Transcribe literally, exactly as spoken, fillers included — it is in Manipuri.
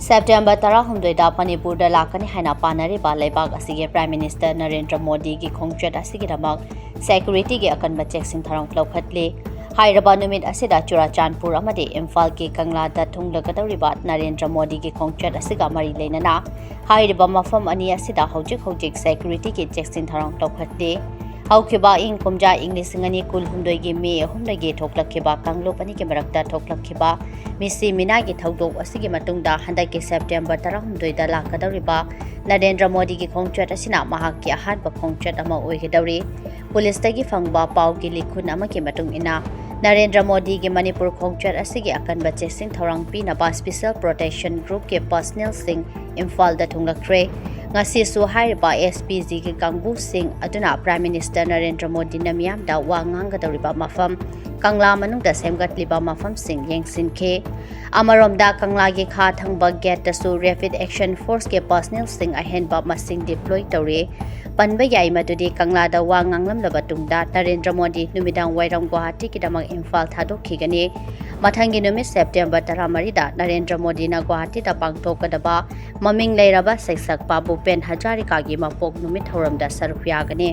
ꯁꯦꯞꯇꯦꯝꯕꯔ ꯇꯔꯥꯍꯨꯝꯗꯣꯏꯗ ꯃꯅꯤꯄꯨꯔꯗ ꯂꯥꯛꯀꯅꯤ ꯍꯥꯏꯅ ꯄꯥꯅꯔꯤꯕ ꯂꯩꯕꯥꯛ ꯑꯁꯤꯒꯤ Prime Minister ꯅꯔꯦꯟꯗ꯭ꯔ ꯃꯣꯗꯤꯒꯤ ꯈꯣꯡꯆꯠ ꯑꯁꯤꯒꯤꯗꯃꯛ securityꯒꯤ ꯑꯀꯟꯕ ꯆꯦꯛꯁꯤꯟ ꯊꯧꯔꯥꯡ ꯂꯧꯈꯠꯂꯤ꯫ ꯍꯥꯏꯔꯤꯕ ꯅꯨꯃꯤꯠ ꯑꯁꯤꯗ ꯆꯨꯔꯥꯆꯥꯟꯄꯨꯔ ꯑꯃꯗꯤ ꯏꯝꯐꯥꯜꯒꯤ ꯀꯪꯂꯥꯗ ꯊꯨꯡꯂꯒꯗꯧꯔꯤꯕ ꯅꯔꯦꯟꯗ꯭ꯔ ꯃꯣꯗꯤꯒꯤ ꯈꯣꯡꯆꯠ ꯑꯁꯤꯒ ꯃꯔꯤ ꯂꯩꯅꯅ ꯍꯥꯏꯔꯤꯕ ꯃꯐꯝ ꯑꯅꯤ ꯑꯁꯤꯗ ꯍꯧꯖꯤꯛ ꯍꯧꯖꯤꯛ securityꯒꯤ ꯆꯦꯛꯁꯤꯟ ꯊꯧꯔꯥꯡ ꯂꯧꯈꯠꯂꯤ꯫ ꯍꯧꯈꯤꯕ ꯏꯪ ꯀꯨꯝꯖꯥ ꯏꯪ ꯂꯤꯁꯤꯡ ꯑꯅꯤ ꯀꯨꯟꯍꯨꯝꯗꯣꯏꯒꯤ ꯃꯦ ꯑꯍꯨꯝꯗꯒꯤ ꯊꯣꯛꯂꯛꯈꯤꯕ ꯀꯥꯡꯂꯨꯞ ꯑꯅꯤꯒꯤ ꯃꯔꯛꯇ ꯊꯣꯛꯂꯛꯈꯤꯕ ꯃꯤꯁꯤ ꯃꯤꯅꯥꯒꯤ ꯊꯧꯗꯣꯛ ꯑꯁꯤꯒꯤ ꯃꯇꯨꯡꯗ ꯍꯟꯗꯛꯀꯤ ꯁꯦꯞꯇꯦꯝꯕꯔ ꯇꯔꯥꯍꯨꯝꯗꯣꯏꯗ ꯂꯥꯛꯀꯗꯧꯔꯤꯕ ꯅꯔꯦꯟꯗ꯭ꯔ ꯃꯣꯗꯤꯒꯤ ꯈꯣꯡꯆꯠ ꯑꯁꯤꯅ ꯃꯍꯥꯛꯀꯤ ꯑꯍꯥꯟꯕ ꯈꯣꯡꯆꯠ ꯑꯃ ꯑꯣꯏꯒꯗꯧꯔꯤ꯫ ꯄꯨꯂꯤꯁꯇꯒꯤ ꯐꯪꯕ ꯄꯥꯎꯒꯤ ꯂꯤꯈꯨꯟ ꯑꯃꯒꯤ ꯃꯇꯨꯡ ꯏꯟꯅ, ꯅꯔꯦꯟꯗ꯭ꯔ ꯃꯣꯗꯤꯒꯤ ꯃꯅꯤꯄꯨꯔ ꯈꯣꯡꯆꯠ ꯑꯁꯤꯒꯤ ꯑꯀꯟꯕ ꯆꯦꯛꯁꯤꯟ ꯊꯧꯔꯥꯡ ꯄꯤꯅꯕ Special Protection Groupꯀꯤ personnelꯁꯤꯡ ꯏꯝꯐꯥꯜꯗ ꯊꯨꯡꯂꯛꯈ꯭ꯔꯦ꯫ ꯉꯁꯤꯁꯨ ꯍꯥꯏꯔꯤꯕ SPGꯒꯤ ꯀꯥꯡꯕꯨꯁꯤꯡ ꯑꯗꯨꯅ Prime Minister ꯅꯔꯦꯟꯗ꯭ꯔ ꯃꯣꯗꯤꯅ ꯃꯤꯌꯥꯝꯗ ꯋꯥ ꯉꯥꯡꯒꯗꯧꯔꯤꯕ ꯃꯐꯝ, ꯀꯪꯂꯥ ꯃꯅꯨꯡꯗ ꯁꯦꯝꯒꯠꯂꯤꯕ ꯃꯐꯝꯁꯤꯡ ꯌꯦꯡꯁꯤꯟꯈꯤ꯫ ꯑꯃꯔꯣꯝꯗ, ꯀꯪꯂꯥꯒꯤ ꯈꯥ ꯊꯪꯕ gateꯇꯁꯨ Rapid Action Forceꯀꯤ personnelꯁꯤꯡ ꯑꯍꯦꯟꯕ ꯃꯁꯤꯡ deploy ꯇꯧꯔꯤ꯫ ꯄꯟꯕ ꯌꯥꯏ ꯃꯗꯨꯗꯤ ꯀꯪꯂꯥꯗ ꯋꯥ ꯉꯥꯡꯂꯝꯂꯕ ꯇꯨꯡꯗ ꯅꯔꯦꯟꯗ꯭ꯔ ꯃꯣꯗꯤ ꯅꯨꯃꯤꯗꯥꯡ ꯋꯥꯏꯔꯝ ꯒꯨꯋꯥꯍꯥꯇꯤꯒꯤꯗꯃꯛ ꯏꯝꯐꯥꯜ ꯊꯥꯗꯣꯛꯈꯤꯒꯅꯤ꯫ ꯃꯊꯪꯒꯤ ꯅꯨꯃꯤꯠ ꯁꯦꯞꯇꯦꯝꯕꯔ ꯇꯔꯥꯃꯔꯤꯗ ꯅꯔꯦꯟꯗ꯭ꯔ ꯃꯣꯗꯤꯅ ꯒꯨꯋꯥꯍꯥꯇꯤꯗ ꯄꯥꯡꯊꯣꯛꯀꯗꯕ ꯃꯃꯤꯡ ꯂꯩꯔꯕ ꯁꯩꯁꯛꯄ ꯚꯨꯄꯦꯟ ꯍꯖꯥꯔꯤꯀꯥꯒꯤ ꯃꯄꯣꯛ ꯅꯨꯃꯤꯠ ꯊꯧꯔꯝꯗ ꯁꯔꯨꯛ ꯌꯥꯒꯅꯤ꯫